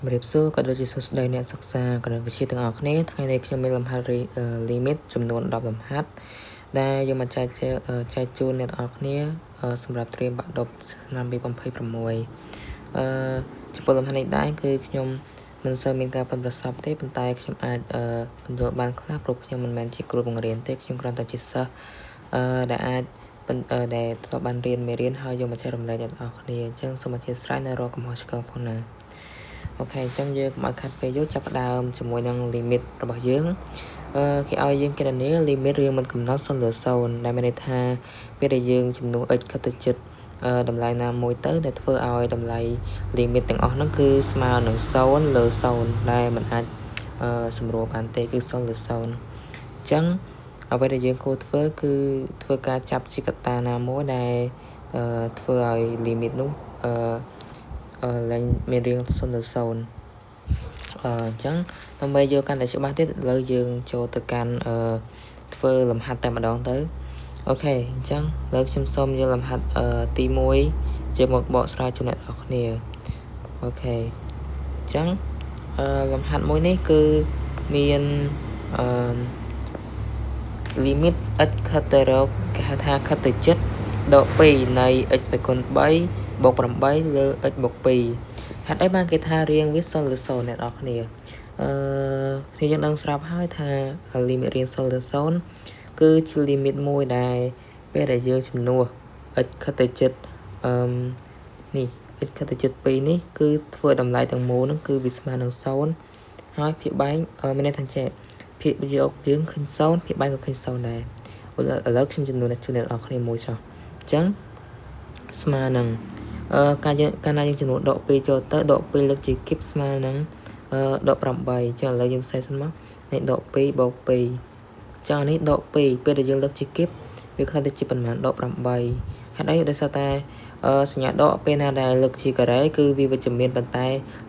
ជំរាបសួរក៏ដូចជាសួស្តីអ្នកសិក្សាគណិតវិទ្យាទាំងអស់គ្នាថ្ងៃនេះខ្ញុំមានលំហាត់ limit ចំនួន10លំហាត់ដែលយកមកចែកចែកជូនអ្នកទាំងអស់គ្នាសម្រាប់ត្រៀមបាក់ឌុបឆ្នាំ2026ចំពោះលំហាត់នេះដែរគឺខ្ញុំមិនសូវមានការប៉ិនប្រសប់ទេប៉ុន្តែខ្ញុំអាចពន្យល់បានខ្លះព្រោះខ្ញុំមិនមែនជាគ្រូបង្រៀនទេខ្ញុំគ្រាន់តែជាសិស្សដែលអាចដែលធ្លាប់បានរៀនមេរៀនហើយយកមកចែករំលែកអ្នកទាំងអស់គ្នាអញ្ចឹងសូមអធ្យាស្រ័យនៅរាល់កំហុសឆ្គងផងណាOK អញ្ចឹងយើងកុំឲ្យខាត់ពេលយូរចាប់ផ្ដើមជាមួយនឹង limit របស់យើងគេឲ្យយើងគណនា limit រាងមិនកំណត់0លើ0ដែលមានន័យថាពេលដែលយើងចំនួន x ខិតទៅជិតតម្លៃណាមួយទៅដែលធ្វើឲ្យតម្លៃ limit ទាំងអស់ហ្នឹងគឺស្មើនឹង0លើ0ដែលមិនអាចសម្រួលបានទេគឺ0លើ0អញ្ចឹងអ្វីដែលយើងគួរធ្វើគឺធ្វើការចាប់ជាកត្តាណាមួយដែលធ្វើឲ្យ limit នោះលែងមានរាង0លើ0អញ្ចឹងដើម្បីយកកាន់តែច្បាស់ទៀតឥឡូវយើងចូលទៅកាន់ធ្វើលំហាត់តែម្ដងទៅOK អញ្ចឹងឥឡូវខ្ញុំសូមយកលំហាត់ទី1ជាមកបកស្រាយជូនអ្នកនរគ្នាOK អញ្ចឹងលំហាត់មួយនេះគឺមានអឺ limit x ខិតទៅរកគេហៅថាខិតទៅចិត្តដក2នៃ x ស្វ័យគុណ3បូក8លើ x បូក2ហេតុអីបានគេថារាងវា0លើ0អ្នកនរគ្នាគ្នាយើងដឹងស្រាប់ហើយថា limit រាង0លើ0គឺជា limit មួយដែលពេលដែលយើងចំនួន x ខិតទៅចិត្តអឺនេះ x ខិតទៅចិត្ត2នេះគឺធ្វើតម្លៃទាំងមូលហ្នឹងគឺវាស្មើនឹង0ហើយភាគបែងមានន័យថាចេះភាគយកយើងឃើញ0ភាគបែងក៏ឃើញ0ដែរឥឡូវខ្ញុំចំនួនជូនអ្នកនរគ្នាមួយចុះអញ្ចឹងស្មើនឹង ការយើងកាលណាយើងចំនួនដក2ចូលទៅដក2លើកជាគីបស្មើនឹងដក8អញ្ចឹងឥឡូវយើងសេសិនមកនេះដក2បូក2ចឹងអានេះដក2ពេលដែលយើងលើកជាគីបវាក្លាយទៅជាប៉ុន្មានដក8ហេតុអីដោយសារតែសញ្ញាដកពេលណាដែលលើកជាការ៉េគឺវាវិជ្ជមានប៉ុន្តែ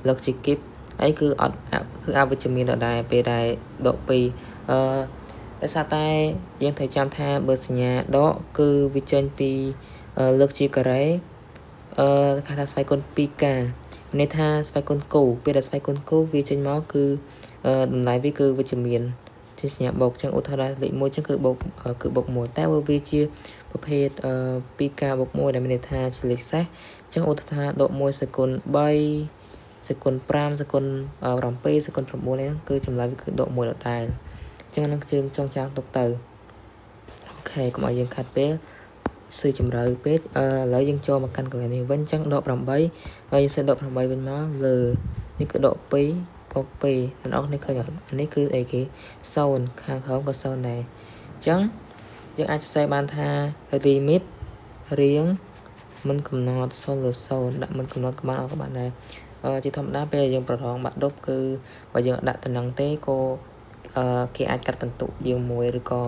លើកជាគីបអីគឺអត់គឺអវិជ្ជមានដដែលពេលដែលដក2ដោយសារតែយើងត្រូវចាំថាបើសញ្ញាដកគឺវាចេញពីលើកជាការ៉េគេថាស្វ័យគុណ 2k មានន័យថាស្វ័យគុណគូពេលដែលស្វ័យគុណគូវាចេញមកគឺតម្លៃវាគឺវិជ្ជមានជាសញ្ញាបូកចឹងឧទាហរណ៍លេខ1ចឹងគឺបូកគឺបូក1តែបើវាជាប្រភេទ 2k បូក1ដែលមានន័យថាជាលេខសេសចឹងឧទាហរណ៍ដក1សេគុណ3សេគុណ5សេគុណ7សេគុណ9នេះគឺចម្លើយវាគឺដក1ដដែលចឹងហ្នឹងយើងចងចាំទុកទៅOK កុំឲ្យយើងខាត់ពេលស៊ីជម្រៅពេកឥឡូវយើងចូលមកកាន់កន្លែងនេះវិញអញ្ចឹងដក8ហើយយើងសេដក8វិញមកលើនេះគឺដក2បូក2អ្នកនរគ្នាឃើញអត់អានេះគឺអីគេ0ខាងក្រោមក៏0ដែរអញ្ចឹងយើងអាចសរសេរបានថា limit រាងមិនកំណត់0លើ0ដាក់មិនកំណត់ក៏បានអត់ក៏បានដែរជាធម្មតាពេលយើងប្រឡងបាក់ឌុបគឺបើយើងអត់ដាក់តំណឹងទេក៏គេអាចកាត់បន្ទុកយើងមួយឬក៏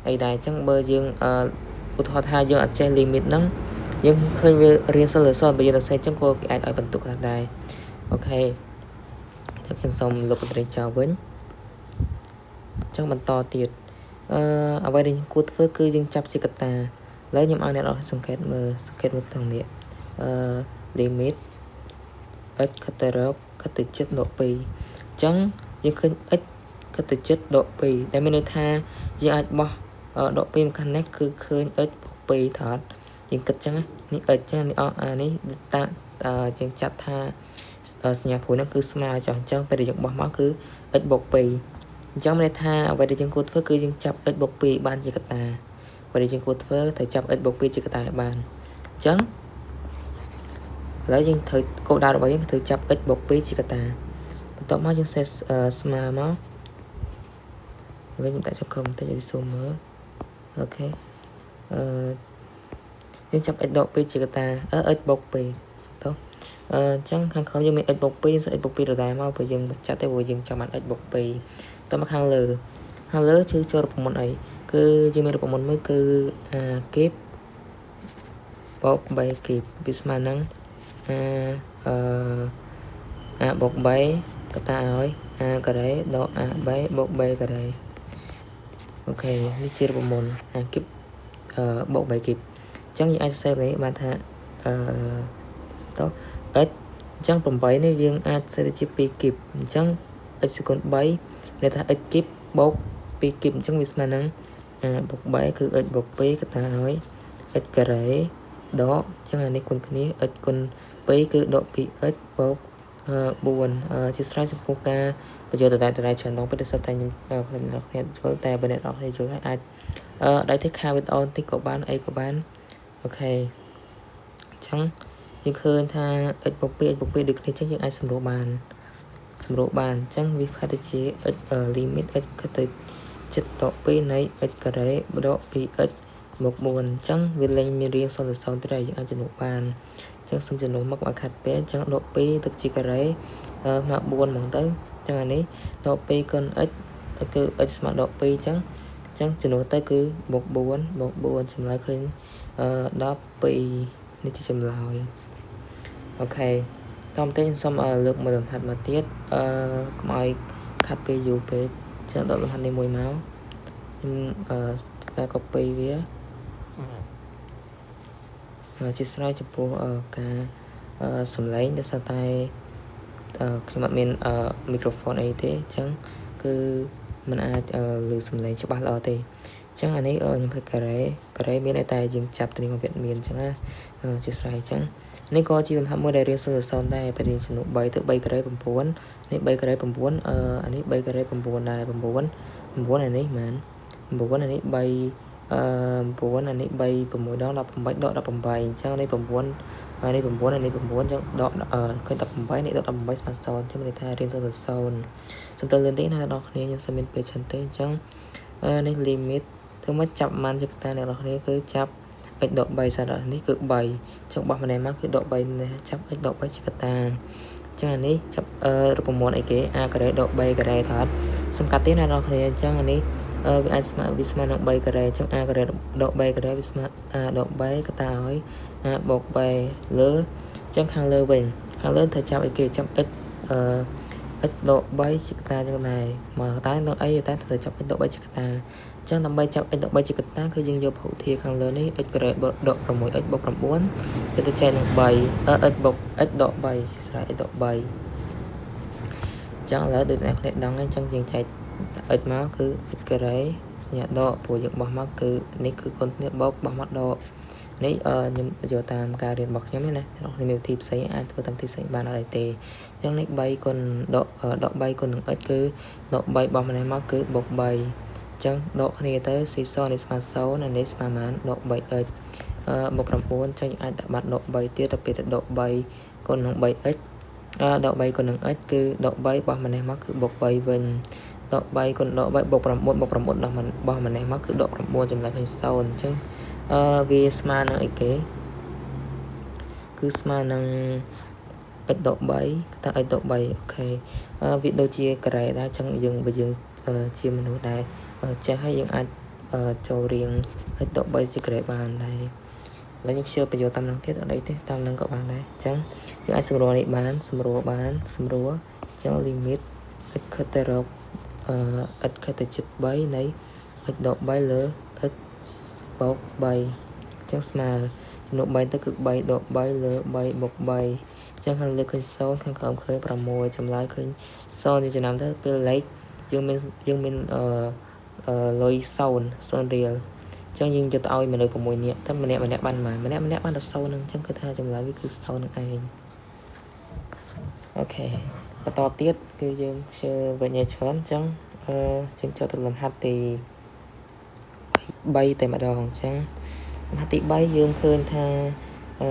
អីដែរអញ្ចឹងបើយើងឧទាហរណ៍ថាយើងអត់ចេះ limit ហ្នឹងយើងឃើញវារៀន0លើ0បើយើងទៅសេអញ្ចឹងក៏គេអាចឲ្យបន្ទុកខ្លះដែរ OK ចឹងខ្ញុំសូមលុបបន្តិចចោលវិញអញ្ចឹងបន្តទៀតអ្វីដែលយើងគួរធ្វើគឺយើងចាប់ជាកត្តាឥឡូវខ្ញុំឲ្យអ្នកនរសង្កេតមើលសង្កេតមើលក្នុងនេះlimit x ខិតទៅរកខិតទៅចិត្តដក2អញ្ចឹងយើងឃើញ x ខិតទៅចិត្តដក2ដែលមានន័យថាយើងអាចបោះដក2មកខាងនេះគឺឃើញ x បូក2ថតយើងគិតចឹងនេះ x ចឹងនេះអអានេះតាយើងចាត់ថាសញ្ញាព្រួយហ្នឹងគឺស្មើចុះអញ្ចឹងពេលដែលយើងបោះមកគឺ x បូក2អញ្ចឹងមានន័យថាអ្វីដែលយើងគួរធ្វើគឺយើងចាប់ x បូក2បានជាកត្តាអ្វីដែលយើងគួរធ្វើត្រូវចាប់ x បូក2ជាកត្តាឲ្យបានអញ្ចឹងឥឡូវយើងត្រូវគោលដៅរបស់យើងត្រូវចាប់ x បូក2ជាកត្តាបន្ទាប់មកយើងសេស្មើមកឥឡូវខ្ញុំដាក់ចូលខំបន្តិចឲ្យវាស៊ូមមើល OK យើងចាប់ x ដក2ជាកត្តាអឺ x បូក2សំទោសអញ្ចឹងខាងក្រោមយើងមាន x បូក2យើងសេ x បូក2ដដែលមកព្រោះយើងចាត់ទេព្រោះយើងចង់បាន x បូក2តមកខាងលើខាងលើគឺចូលរូបមន្តអីគឺយើងមានរូបមន្តមួយគឺ a គីបបូក b គីបវាស្មើនឹង a a បូក b កតាឲ្យ a ការ៉េដក ab បូក b ការ៉េOK នេះជារូបមន្ត a គីបបូក b គីបអញ្ចឹងយើងអាចសរសេរនេះបានថាតោះ x អញ្ចឹង8នេះយើងអាចសេទៅជា2គីបអញ្ចឹង x គុណ3ន័យថា x គីបបូក2គីបអញ្ចឹងវាស្មើនឹង a បូក3គឺ x បូក2កតាឲ្យ x ការ៉េដកអញ្ចឹងអានេះគុណគ្នា x គុណ2គឺដក 2x បូក4ជាស្រេចចំពោះការបញ្យល់ដដែលដដែលច្រើនដងពិតតែខ្ញុំខ្ញុំអ្នកគ្នាយល់តែបើអ្នកនរគ្នាយល់ហើយអាចដៃធ្វើខាវីដេអូបន្តិចក៏បានអីក៏បាន OK អញ្ចឹងយើងឃើញថា x បូក2 x បូក2ដូចគ្នាអញ្ចឹងយើងអាចសម្រួលបានសម្រួលបានអញ្ចឹងវាខិតទៅជា x limit x ខិតទៅ7ដក2នៃ x ការ៉េដក 2x បូក4អញ្ចឹងវាលែងមានរាង0ទៅ0ទេយើងអាចជំនួសបានអញ្ចឹងសូមជំនួសមកឲ្យខាត់ពេលអញ្ចឹងដក2ទឹកជាការ៉េមក4ហ្មងទៅអញ្ចឹងអានេះដក2គុណ x គឺ x ស្មើដក2អញ្ចឹងជំនួសទៅគឺបូក4បូក4ចម្លើយឃើញ12នេះជាចម្លើយ OK តោះទេខ្ញុំសូមលើកមួយលំហាត់មកទៀតអឺកុំឲ្យខាត់ពេលយូរពេកចឹងដកលំហាត់នេះមួយមកខ្ញុំអឺការ copy វាជាស្រ័យចំពោះការសំឡេងដោយសារតែខ្ញុំអត់មានមីក្រូហ្វូនអីទេអញ្ចឹងគឺมันអាចឮសំឡេងច្បាស់ល្អទេអញ្ចឹងអានេះខ្ញុំធ្វើការ៉េការ៉េមានតែយើងចាប់ត្រីមកវាមានអញ្ចឹងណាជាស្រ័យអញ្ចឹងនេះក៏ជាលំហាត់មួយដែលរៀន0ទៅ0ដែរពេលរៀនចំនួន3ទៅ3ការ៉េ9នេះ3ការ៉េ9អឺអានេះ3ការ៉េ9ដែរ9 9អានេះមែន9អានេះ3អឺ9អានេះ3 6ដង18ដក18អញ្ចឹងនេះ9អានេះ9អានេះ9អញ្ចឹងដកឃើញ18នេះដក18ស្មើ0អញ្ចឹងមានន័យថារៀន0ទៅ0សំទោសលឿនតិចណាអ្នកនរគ្នាខ្ញុំសូមមានពេលច្រើនទេអញ្ចឹងនេះ limit ធ្វើមកចាប់បានជាកតាអ្នកនរគ្នាគឺចាប់ x ដក3សារនេះគឺ3អញ្ចឹងបោះម្នាក់មកគឺដក3នេះចាប់ x ដក3ជាកតាអញ្ចឹងអានេះចាប់អឺរូបមន្តអីគេ a ការ៉េដក b ការ៉េថាអត់សំកាត់ទៀតអ្នកនរគ្នាអញ្ចឹងអានេះវាអាចស្មើវាស្មើនឹង3ការ៉េអញ្ចឹង a ការ៉េដក b ការ៉េវាស្មើ a ដក b កតាឲ្យ a បូក b លើអញ្ចឹងខាងលើវិញខាងលើត្រូវចាប់អីគេចាប់ x អឺ x ដក3ជាកតាចឹងដែរមកតែនឹងអីតែត្រូវចាប់ x ដក3ជាកតាអញ្ចឹងដើម្បីចាប់ x ដក3ជាកតាគឺយើងយកពហុធាខាងលើនេះ x ការ៉េដក 6x បូក9វាទៅចែកនឹង3 x បូក x ដក3ជាស្រ័យ x ដក3អញ្ចឹងឥឡូវដូចអ្នកគ្នាដឹងហើយអញ្ចឹងយើងចែក x មកគឺ x ការ៉េញ៉ាដកព្រោះយើងបោះមកគឺនេះគឺគុណគ្នាបូកបោះមកដកនេះខ្ញុំយកតាមការរៀនរបស់ខ្ញុំទេណាអ្នកមានវិធីផ្សេងអាចធ្វើតាមវិធីផ្សេងបានអត់អីទេអញ្ចឹងនេះ3គុណដកដក3គុណនឹង x គឺដក3បោះម្នេះមកគឺបូក3អញ្ចឹងដកគ្នាទៅស៊ី0នេះស្មើ0អានេះស្មើប៉ុន្មានដក 3x អឺបូក9ចឹងអាចដាក់បាត់ដក3ទៀតដល់ពេលដក3គុណនឹង 3x អឺដក3គុណនឹង x គឺដក3បោះម្នេះមកគឺបូក3វិញដក3គុណដក3បូក9បូក9ដោះបោះម្នេះមកគឺដក9ចម្លើយឃើញ0អញ្ចឹងអឺវាស្មើនឹងអីគេគឺស្មើនឹង x ដក3តើ x ដក3 OK អឺវាដូចជាការ៉េដែរអញ្ចឹងយើងបើយើងជាមនុស្សដែលចេះហើយយើងអាចចូលរៀង x ដក3ជាការ៉េបានដែរឥឡូវខ្ញុំខ្ជិលបញ្យល់តាមនឹងទៀតអត់អីទេតាមនឹងក៏បានដែរអញ្ចឹងយើងអាចសម្រួលនេះបានសម្រួលបានសម្រួលអញ្ចឹង limit x ខិតទៅរកអឺ x ខិតទៅជិត3នៃ x ដក3លើ x បូក3អញ្ចឹងស្មើចំនួន3ទៅគឺ3ដក3លើ3បូក3អញ្ចឹងខាងលើឃើញ0ខាងក្រោមឃើញ6ចម្លើយឃើញ0យើងចំណាំទៅពេលលេខយើងមានយើងមានអឺលុយ0 0រៀលអញ្ចឹងយើងយកទៅឲ្យមនុស្ស6នាក់តែម្នាក់ម្នាក់បានប៉ុន្មានម្នាក់ម្នាក់បានតែ0ហ្នឹងអញ្ចឹងគឺថាចម្លើយវាគឺ0ហ្នឹងឯង OK បន្តទៀតគឺយើងខ្ជិលវិញឲ្យច្រើនអញ្ចឹងអឺយើងចូលទៅលំហាត់ទី3តែម្ដងអញ្ចឹងលំហាត់ទី3យើងឃើញថាអឺ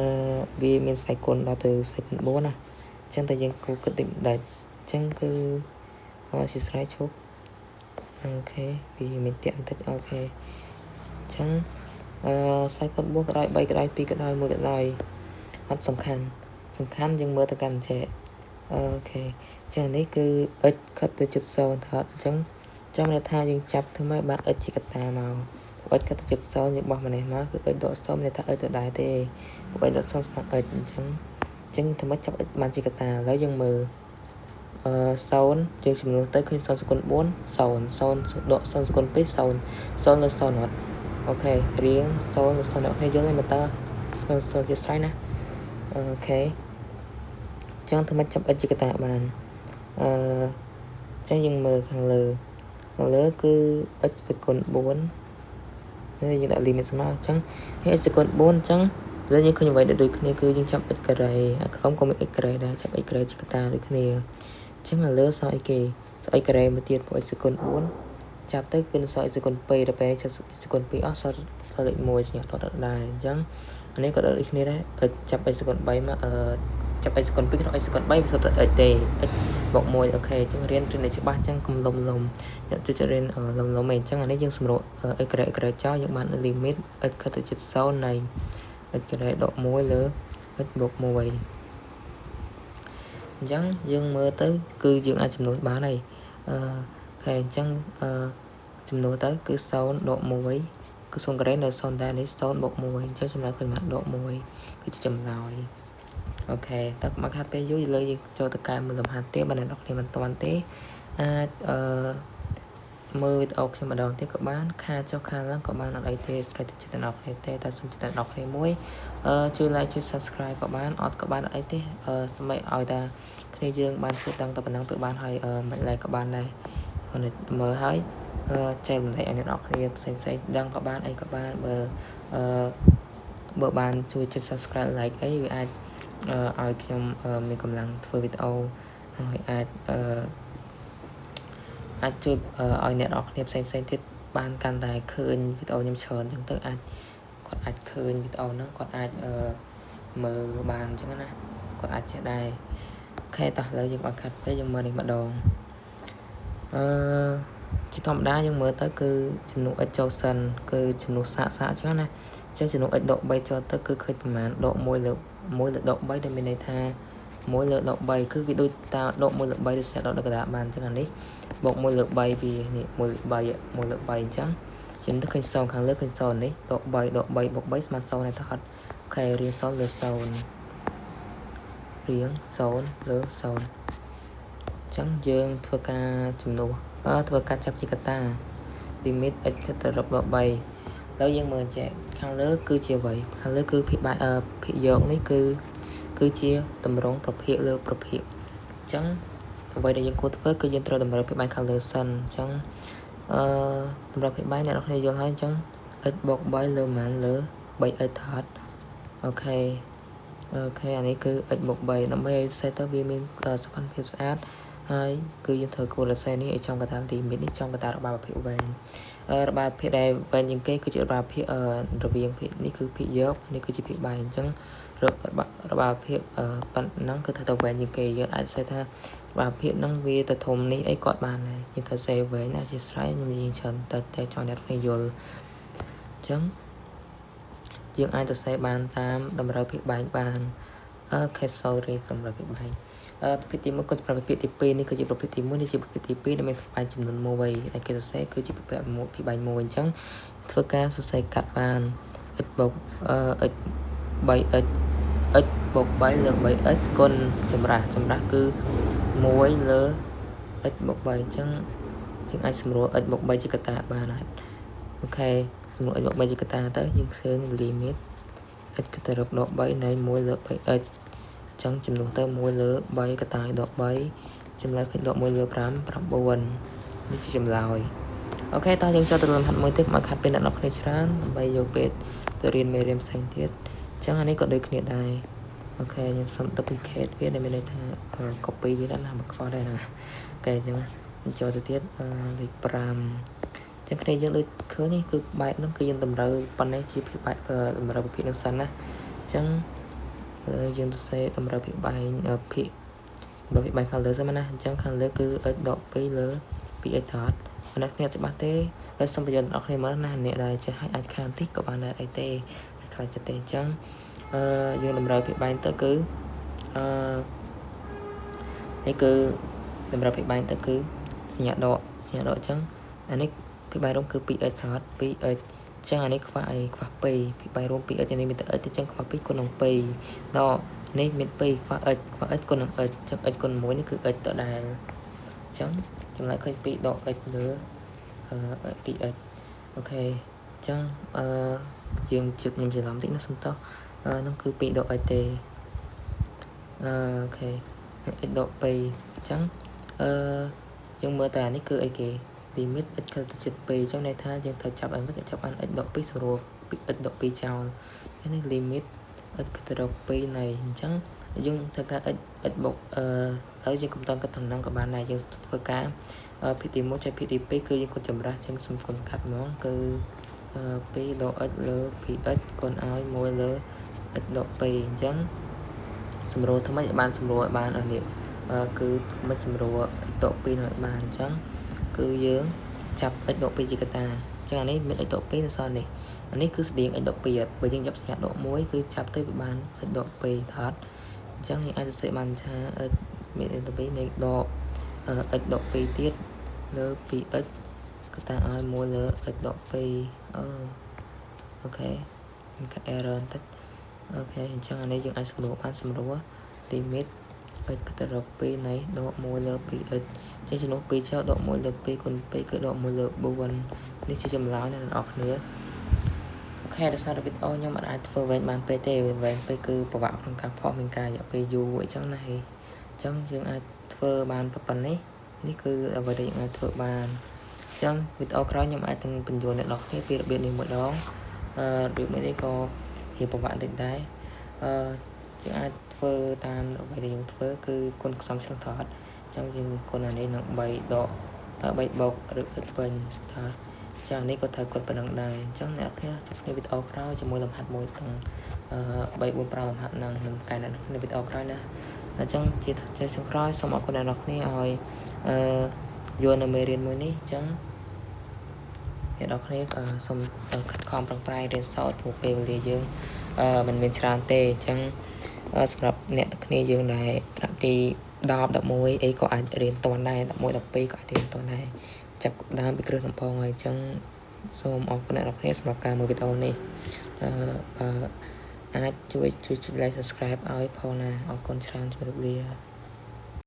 វាមានស្វ័យគុណដល់ទៅស្វ័យគុណ4ណាអញ្ចឹងតែយើងគូគិតដូចម្ដេចអញ្ចឹងគឺអជាស្រ័យឈប់ OK វាមានតាក់បន្តិច OK អញ្ចឹងអឺស្វ័យគុណ4ក៏ដោយ3ក៏ដោយ2ក៏ដោយ1ក៏ដោយអត់សំខាន់សំខាន់យើងមើលទៅកាន់ចេះ OK ចឹងនេះគឺ x ខិតទៅជិត0ថតអញ្ចឹងចាំន័យថាយើងចាប់ធ្វើម៉េចបាន x ជាកតាមក x ខិតទៅជិត0យើងបោះម្នេះមកគឺ x ដក0មានន័យថា x ទៅដែរទេព្រោះ x ដក0ស្មើ x អញ្ចឹងអញ្ចឹងធ្វើម៉េចចាប់ x បានជាកតាឥឡូវយើងមើលអឺ0យើងចំនួនទៅឃើញ0សគុណ4 0 0ដក0សគុណ2 0 0លើ0អត់ OK រៀង0លើ0អ្នកគ្នាយល់ទេមើលតើ0 0ជាស្រ័យណា OK ចង់ធ្វើម៉េចចាប់ x ជាកតាបានអឺចឹងយើងមើលខាងលើខាងលើគឺ x ស្វ័យគុណ4នេះយើងដាក់ limit ស្មើអញ្ចឹងនេះ x ស្វ័យគុណ4អញ្ចឹងលើយើងឃើញអ្វីដែលដូចគ្នាគឺយើងចាប់ x ការ៉េអាក្រោមក៏មាន x ការ៉េដែរចាប់ x ការ៉េជាកតាដូចគ្នាអញ្ចឹងឥឡូវសល់អីគេសល់ x ការ៉េមួយទៀតព្រោះ x ស្វ័យគុណ4ចាប់ទៅគឺនឹងសល់ x ស្វ័យគុណ2ដល់ពេលចាប់ x ស្វ័យគុណ2អស់សល់សល់លេខ1សញ្ញាដកដដែលអញ្ចឹងអានេះក៏ដកដូចគ្នាដែរ x ចាប់ x ស្វ័យគុណ3មកអឺចាប់ x ស្វ័យគុណ2ក្នុង x ស្វ័យគុណ3វាសុទ្ធតែ x ទេ x បូក1 OK អញ្ចឹងរៀនរៀនឲ្យច្បាស់អញ្ចឹងកុំលំលំអ្នកជិះរៀនលំលំអីអញ្ចឹងអានេះយើងសម្រួល x ការ៉េ x ការ៉េចោលយើងបាន limit x ខិតទៅជិត0នៃ x ការ៉េដក1លើ x បូក1អញ្ចឹងយើងមើលទៅគឺយើងអាចចំនួនបានហើយអឺ OK អញ្ចឹងអឺចំនួនទៅគឺ0ដក1គឺ0ការ៉េនៅ0ដែរនេះ0បូក1អញ្ចឹងចម្លើយឃើញមកដក1គឺជាចម្លើយ OK តើកុំឲ្យខាត់ពេលយូរលើយើងចូលទៅកែមើលលំហាត់ទៀតបើអ្នកនរគ្នាមិនទាន់ទេអាចអឺមើលវីដេអូខ្ញុំម្ដងទៀតក៏បានខាចុះខាឡើងក៏បានអត់អីទេស្រេចតែចិត្តអ្នកនរគ្នាទេតែសូមចិត្តអ្នកនរគ្នាមួយអឺជួយ like ជួយ subscribe ក៏បានអត់ក៏បានអត់អីទេអឺសូមឲ្យតាគ្នាយើងបានជិះដឹងតែប៉ុណ្ណឹងទៅបានហើយអឺមិន like ក៏បានដែរគ្រាន់តែមើលហើយអឺចែករំលែកឲ្យអ្នកនរគ្នាផ្សេងផ្សេងដឹងក៏បានអីក៏បានបើអឺបើបានជួយចុច subscribe like អីវាអាចឲ្យខ្ញុំមានកម្លាំងធ្វើវីដេអូហើយអាចអឺអាចជួយឲ្យអ្នកនរគ្នាផ្សេងផ្សេងទៀតបានកាន់តែឃើញវីដេអូខ្ញុំច្រើនអញ្ចឹងទៅអាចគាត់អាចឃើញវីដេអូហ្នឹងគាត់អាចអឺមើលបានអញ្ចឹងណាគាត់អាចចេះដែរ OK តោះឥឡូវយើងបើខាត់ពេកយើងមើលនេះម្ដងអឺជាធម្មតាយើងមើលទៅគឺចំនួន x ចូលសិនគឺចំនួនសាកសាកអញ្ចឹងណាអញ្ចឹងចំនួន x ដក3ចូលទៅគឺឃើញប្រមាណដក1លើ1លើដក3ដែលមានន័យថា1លើដក3គឺវាដូចតាដក1លើ3ដូចស្រាប់ដកដល់កណ្ដាលបានអញ្ចឹងអានេះបូក1លើ3វានេះ1លើ3 1លើ3អញ្ចឹងខ្ញុំទៅឃើញ0ខាងលើឃើញ0នេះដក3ដក3បូក3ស្មើ0នេះថាអត់ OK រៀង0លើ0រៀង0លើ0អញ្ចឹងយើងធ្វើការជំនួសអឺធ្វើការចាប់ជាកតា limit x ខិតទៅរកដក3ឥឡូវយើងមើលចេះខាងលើគឺជាអ្វីខាងលើគឺភាគបែភាគយកនេះគឺគឺជាតម្រងប្រភាគលើប្រភាគអញ្ចឹងអ្វីដែលយើងគួរធ្វើគឺយើងត្រូវតម្រូវភាគបែងខាងលើសិនអញ្ចឹងអឺតម្រូវភាគបែងអ្នកនរគ្នាយល់ហើយអញ្ចឹង x បូក3លើប៉ុន្មានលើ 3x ថត OK OK អានេះគឺ x បូក3ដើម្បីឲ្យសេតទៅវាមានសោភ័ណភាពស្អាតហើយគឺយើងត្រូវគួររសេនេះឲ្យចំកតា limit នេះចំកតារបាភាគវែងរបាភាគដែលវែងជាងគេគឺជារបាភាគរវាងភាគនេះគឺភាគយកនេះគឺជាភាគបែងអញ្ចឹងរបាភាគប៉ុណ្ណឹងគឺថាទៅវែងជាងគេយើងអាចសេថារបាភាគហ្នឹងវាទៅធំនេះអីគាត់បានដែរយើងត្រូវសេវែងណាជាស្រ័យខ្ញុំនិយាយច្រើនតែតែចង់អ្នកគ្នាយល់អញ្ចឹងយើងអាចទៅសេបានតាមតម្រូវភាគបែងបាន OK sorry តម្រូវភាគបែងអឺប្រភេទទី1ក៏ប្រភេទទី2នេះគឺជាប្រភេទទី1នេះជាប្រភេទទី2ដែលមានបែងចំនួន1ដែលគេសរសេរគឺជាប្រភេទ1ពីបែង1អញ្ចឹងធ្វើការសរសេរកាត់បាន x បូកអឺ x 3x x បូក3លើ 3x គុណចម្រាស់ចម្រាស់គឺ1លើ x បូក3អញ្ចឹងយើងអាចសម្រួល x បូក3ជាកតាបានហើយ OK សម្រួល x បូក3ជាកតាទៅយើងឃើញ limit x កតារកដក3នៃ1លើ 3x ចឹងចំនួនទៅ1លើ3កតាដក3ចម្លើយឃើញដក1លើ5 9នេះជាចម្លើយ OK តោះយើងចូលទៅលំហាត់មួយទៀតកុំឲ្យខាត់ពេលអ្នកនរគ្នាច្រើនដើម្បីយកពេលទៅរៀនមេរៀនផ្សេងទៀតអញ្ចឹងអានេះក៏ដូចគ្នាដែរ OK ខ្ញុំសុំ duplicate វាដែលមានន័យថា copy វាដល់ណាមកខ្វះដែរណា OK អញ្ចឹងចូលទៅទៀតលេខ5ចឹងគ្នាយើងដូចឃើញនេះគឺបែបហ្នឹងគឺយើងតម្រូវប៉ុណ្ណេះជាភាគបែបតម្រូវប្រភេទនឹងសិនណាអញ្ចឹងយើងទៅសេតម្រូវភាគបែងភាគតម្រូវភាគបែងខាងលើសិនណាអញ្ចឹងខាងលើគឺ x ដក2លើ 2x ថតអ្នកគ្នាច្បាស់ទេតែសូមបញ្យល់ដល់អ្នកគ្នាមកណាអ្នកដែលចេះឲ្យអាចខានតិចក៏បានដែរអីទេខ្លាចចិត្តទេអញ្ចឹងអឺយើងតម្រូវភាគបែងទៅគឺអឺនេះគឺតម្រូវភាគបែងទៅគឺសញ្ញាដកសញ្ញាដកអញ្ចឹងអានេះភាគបែងរួមគឺ 2x ថត 2x ចឹងអានេះខ្វះអីខ្វះ2ភាគបែងរួម 2x នេះមានតែ x ទេចឹងខ្វះ2គុណនឹង2ដកនេះមាន2ខ្វះ x ខ្វះ x គុណនឹង x ចឹង x គុណ1នេះគឺ x ដដែលចឹងចម្លើយឃើញ2ដក x លើ 2x OK ចឹងអឺយើងជិតខ្ញុំច្រឡំតិចណាសុំតោះហ្នឹងគឺ2ដក x ទេអឺ OK និង x ដក2អញ្ចឹងអឺយើងមើលតែអានេះគឺអីគេ limit x ខិតទៅជិត2អញ្ចឹងន័យថាយើងត្រូវចាប់ឲ្យមិនចាប់បាន x ដក2ស្រួល x ដក2ចោលនេះ limit x ខិតទៅរក2នៃអញ្ចឹងយើងធ្វើការ x x បូកអឺហើយយើងកុំតគិតខាងហ្នឹងក៏បានដែរយើងធ្វើការភាគទី1ចែកភាគទី2គឺយើងគុណចម្រាស់ចឹងសុំគុណកាត់ហ្មងគឺ2ដក x លើ 2x គុណឲ្យ1លើ x ដក2អញ្ចឹងសម្រួលធ្វើម៉េចឲ្យបានសម្រួលឲ្យបានអស់នេះគឺមិនសម្រួល x ដក2នឹងឲ្យបានអញ្ចឹងគឺយើងចាប់ x ដក2ជាកតាអញ្ចឹងអានេះមាន x ដក2នៅសល់នេះអានេះគឺស្តៀង x ដក2អត់បើយើងចាប់សញ្ញាដក1គឺចាប់ទៅវាបាន x ដក2ថតអញ្ចឹងយើងអាចសរសេរបានថា x មាន x ដក2នៃដក x ដក2ទៀតលើ 2x កតាឲ្យ1លើ x ដក2អឺ OK មានការ error បន្តិច OK អញ្ចឹងអានេះយើងអាចសម្រួលបានសម្រួល limit x គិតទៅរក2នៃដក1លើ 2x ចឹងចំនួន2ចោលដក1លើ2គុណ2គឺដក1លើ4នេះជាចម្លើយអ្នកទាំងអស់គ្នា OK ដោយសារវីដេអូខ្ញុំអត់អាចធ្វើវែងបានពេកទេវែងពេកគឺពិបាកក្នុងការផុសមានការរយៈពេលយូរអញ្ចឹងណាអញ្ចឹងយើងអាចធ្វើបានប៉ុណ្ណេះនេះគឺអ្វីដែលយើងអាចធ្វើបានអញ្ចឹងវីដេអូក្រោយខ្ញុំអាចនឹងបញ្យល់អ្នកនរគ្នាពីរបៀបនេះម្ដងអឺរបៀបនេះក៏រៀបពិបាកបន្តិចដែរអឺយើងអាចធ្វើតាមអ្វីដែលយើងធ្វើគឺគុណខ្សំឆ្លងថតអញ្ចឹងយើងគុណអានេះនឹង3ដក3បូកឬ x វិញថាចានេះក៏ត្រូវគាត់ប៉ុណ្ណឹងដែរអញ្ចឹងអ្នកគ្នាជួបគ្នាវីដេអូក្រោយជាមួយលំហាត់មួយទាំង3 4 5លំហាត់ហ្នឹងនឹងកែអ្នកគ្នាវីដេអូក្រោយណាអញ្ចឹងជាជាចុងក្រោយសូមអរគុណអ្នកនរគ្នាឲ្យអឺយកនៅមេរៀនមួយនេះអញ្ចឹងអ្នកនរគ្នាសូមខិតខំប្រឹងប្រែងរៀនសូត្រព្រោះពេលវេលាយើងអឺមិនមានច្រើនទេអញ្ចឹងសម្រាប់អ្នកទាំងគ្នាយើងដែលថ្នាក់ទី10 11អីក៏អាចរៀនតន់ដែរ11 12ក៏អាចរៀនតន់ដែរចាប់ដើមពីគ្រឹះដំបូងហើយអញ្ចឹងសូមអរគុណអ្នកនរគ្នាសម្រាប់ការមើលវីដេអូនេះអឺបើអាចជួយជួយចុច like subscribe ឲ្យផងណាអរគុណច្រើនជម្រាបលា។